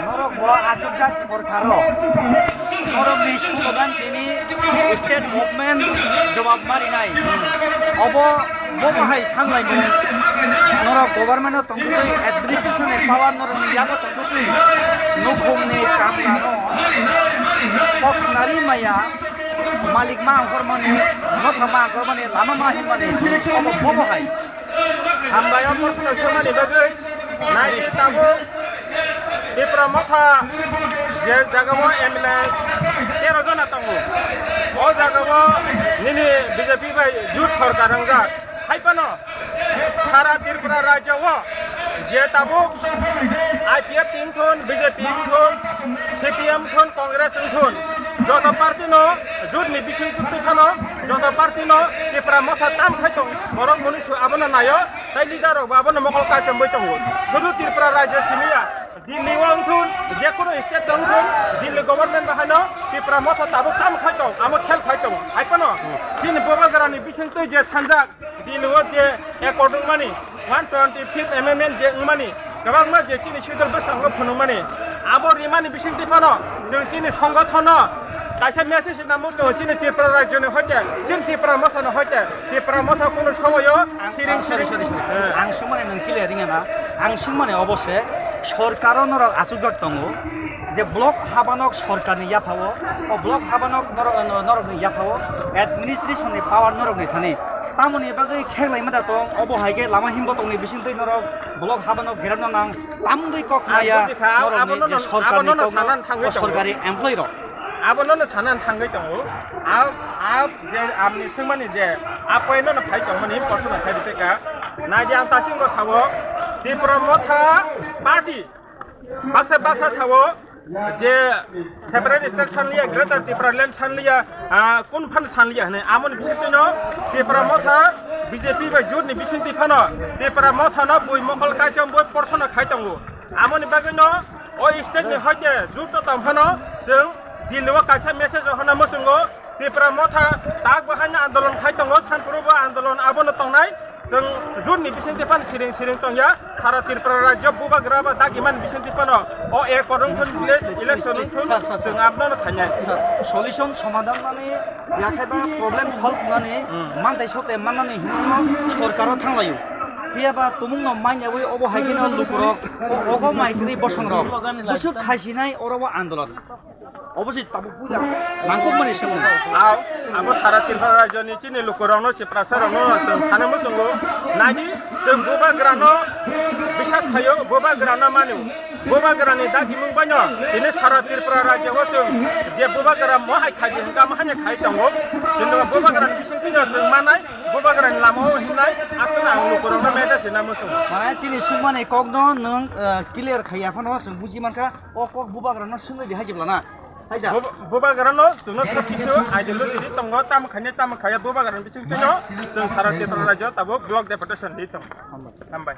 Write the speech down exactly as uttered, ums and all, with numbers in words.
Norok bo achukjak sorkaro, norokni slogan tini state government jawab marinai. Obo, bobo hai sanglaimung. Norok government o tongtwi, administration ni power norokni yago tongtwi, nukhungni kamlano kok nari maya, malik ma angkormani, nokha ma angkormani, lama ma hinmani, obo bobo hai. Hambai o proshno swngmani bagwi naidi tabuk Tipra Motha je jagao M L A tero jona tongo. O jagao nini B J P bai jut sorkar wngjak. Hai phano sara Tripura rajyo o je tabuk I P F T wngthun, B J P wngthun, C P M wngthun, Congress wngthun, joto party no jut ni bising twi phano joto party no Tipra Motha tam khai tong, borok muni su abono naio, tai leader rok bo abono mokol kaisa boi tongo. Sudu Tripura rajyo simi ya, Delhi o wngthun, je kono state o wngthun, Delhi government bahai no Tipra Motha tabuk tam khai tong, amo khel khai tong. Hai phano chini Bubagra ni bising twi je sanjak, Delhi o je accord wngmani, one twenty fifth amendment je wngmani, kwbangma je chini schedule bwskango phunukmani, abo rimani bisingtwi phano chwng chini songothono kaisa message namo chwng chini Tripura rajyoni hoite, chini Tripura mothano hoite, Tripura motha kunu somoyo siring siring. Sorry, sorry. Ang sumani nang clear ringya na, ang sumani obose sorkaro norok achukjak tongo. Je block habanok sorkarni yaphao, o block habanok norok, norokni yaphao administration ni power norokni thani. Tamoni bagwi kheklai mada tong, obo hai khe lama himbo tongni bisingtwi norok block habanok gerapna nang, tamungwi kok maya norokni je sorkarni kokno, o sorkari employee rok. Abono no sana thangwi tongo. A, a je amni swngmani je a point no phai tongmani personal khai di teka. Naidi ang tasingo sawo Tipra Motha Party. Baksa baksa sawo je separate state sanliya, Greater Tipraland sanliya, ah, kun phan sanliya hwnwi. Amoni bisingtwino Tipra Motha B J P bai jut ni bisingtwi phano Tipra Motha no bui mokol kaisa bui porsono khai tongo. Amoni bagwino o state ni hoite jut to tong phano chwng Delhi o kaisa message rok hwnna mwchungo Tipra Motha tak bo haino andolon khai tongo, sanpuro bo andolon abono tongnai. Chwng jut ni bisingtwi phano siring siring tongya, sara Tripura rajyo bubagra ba dagimani bisingtwi phano o ek korong thun village election wngthun, chwng abono thangnai. Solution somadhan mani, yakhai ba problem solve mani, mantai sote mannani hinwi sorkaro thanglaio. Phiya ba tumungno manyawi obo hai kheno lukurok, ogo maitri bosongrok bwswk khaisinai oro o andolon. Obo se tabuk puila nangkukmani swngmung. Aw, abo sara Tripura rajyoni chini lukurokno, Tiprasarokno chwng sana mwchungo. Naidi, chwng bubagrano bisas khaio, bubagrano manu. Bubagrani dagimung baino tini sara Tripura rajyo o chwng je bubagra mohai khaidi hwnkha, mohai khai tongo. Kintu bubagrani bisingtwino chwng manai, bubagrani lama o hingnai, aswkno ang lukurokno message rwna mwchungo. Mane chini swngmani kokno nwng, eh, clear khaiya phano chwng buji mankha. O kok bubagrano swngwi di hai jibla na? Hai ja. Bub-, bubagrano chwngno sothisu ideology di tongo, tamo khainai, tamo khaiya bubagrano bisingtwino chwng sara Tripura rajyo tabuk block deputation di tongo. Hambai. Hambai.